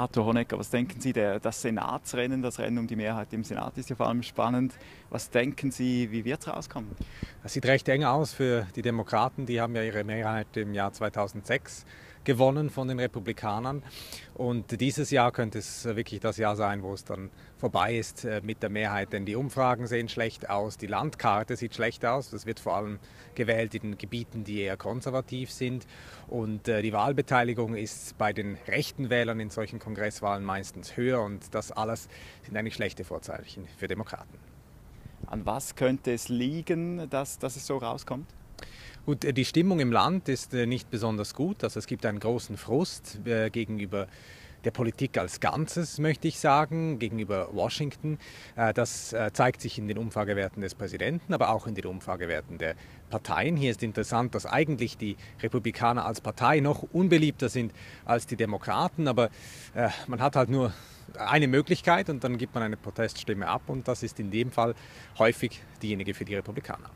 Arthur Honegger, was denken Sie, das Senatsrennen, das Rennen um die Mehrheit im Senat ist ja vor allem spannend. Was denken Sie, wie wird es rauskommen? Das sieht recht eng aus für die Demokraten. Die haben ja ihre Mehrheit im Jahr 2006 gewonnen von den Republikanern. Und dieses Jahr könnte es wirklich das Jahr sein, wo es dann vorbei ist mit der Mehrheit. Denn die Umfragen sehen schlecht aus, die Landkarte sieht schlecht aus. Das wird vor allem gewählt in Gebieten, die eher konservativ sind. Und die Wahlbeteiligung ist bei den rechten Wählern in solchen Kongresswahlen meistens höher. Und das alles sind eigentlich schlechte Vorzeichen für Demokraten. An was könnte es liegen, dass es so rauskommt? Gut, die Stimmung im Land ist nicht besonders gut. Also es gibt einen großen Frust gegenüber der Politik als Ganzes, möchte ich sagen, gegenüber Washington. Das zeigt sich in den Umfragewerten des Präsidenten, aber auch in den Umfragewerten der Parteien. Hier ist interessant, dass eigentlich die Republikaner als Partei noch unbeliebter sind als die Demokraten, aber man hat halt nur eine Möglichkeit und dann gibt man eine Proteststimme ab und das ist in dem Fall häufig diejenige für die Republikaner.